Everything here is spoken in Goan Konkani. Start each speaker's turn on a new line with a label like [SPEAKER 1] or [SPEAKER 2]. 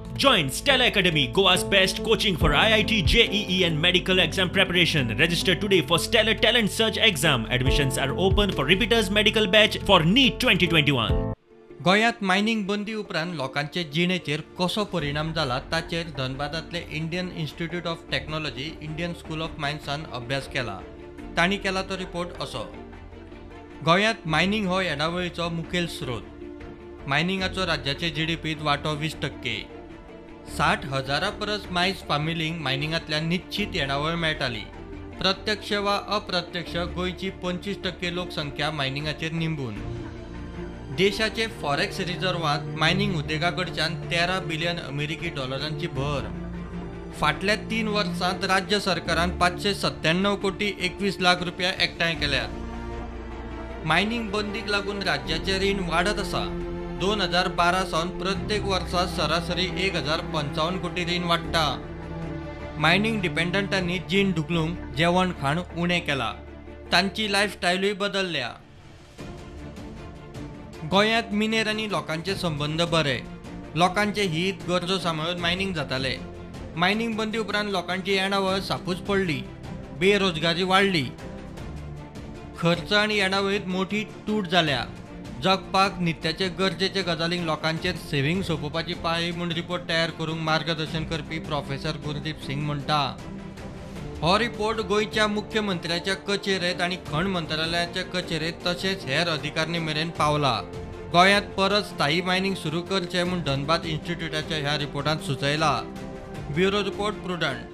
[SPEAKER 1] Join Stella Academy, Goa's best coaching for IIT, JEE and medical exam preparation. Register today for Stellar Talent Search exam. Admissions are open for repeaters medical batch for NEET 2021.
[SPEAKER 2] गोंयांत मायनिंग बंदी उपरांत लोकांचे जिणेचेर कसो परिणाम जाला ताचेर धनबादांतले Indian Institute of Technology, Indian School of मायन्सान अभ्यास केला. तांणी केला तो रिपोर्ट असो. गोंयांत मायनिंग हो येणावळीचो मुखेल स्रोत. मायनिंगाचो राज्याचे जीडीपींत वांटो 20%. 60,000 परस मायज फामिलींक मायनिंगांतल्यान निश्चीत येणावळ मेळटाली. प्रत्यक्ष वा अप्रत्यक्ष गोंयची 25% लोकसंख्या मायनिंगाचेर निंबून. देशाचे फॉरेक्स रिझर्वांत मायनिंग उद्देगा कडच्यान 13 बिलियन अमेरिकी डॉलरांची भर. फाटल्या 3 वर्सांत राज्य सरकारान 597 कोटी 21 लाख रुपया एकठांय केल्यात. मायनिंग बंदीक लागून राज्याचें रीण वाडत आसा. 2012 सावन प्रत्येक वर्सा सरासरी 1055 कोटी रीण वाडटा. मायनिंग डिपेंडंटांनी जीण ढुकलूंक जेवण खाण उणें केलां. तांची लायफस्टायलूय बदलल्या. गोंयांत मिनेर आनी लोकांचे संबंद बरे. लोकांचे हीत गरजो सांबाळून मायनिंग जाताले. मायनिंग बंदी उपरांत लोकांची येणावळ सापूच पडली. बेरोजगारी वाडली. खर्च आनी येणावळींत मोठी तूट जाल्या. जगपाक नित्याचे गरजेचे गजालींक लोकांचेर सेव्हिंग सोंपोवपाची पाळी म्हूण रिपोर्ट तयार करूंक मार्गदर्शन करपी प्रोफेसर गुरदीप सिंग म्हणटा. हो रिपोर्ट गोंयच्या मुख्यमंत्र्याच्या कचेरेंत आनी खण मंत्रालयाच्या कचेरेंत तशेंच हेर अधिकाऱ्यां मेरेन पावला. गोंयांत परत स्थायी मायनिंग सुरू करचें म्हूण धनबाद इन्स्टिट्यूटाच्या ह्या रिपोर्टांत सुचयला. Bureau report, Prudent.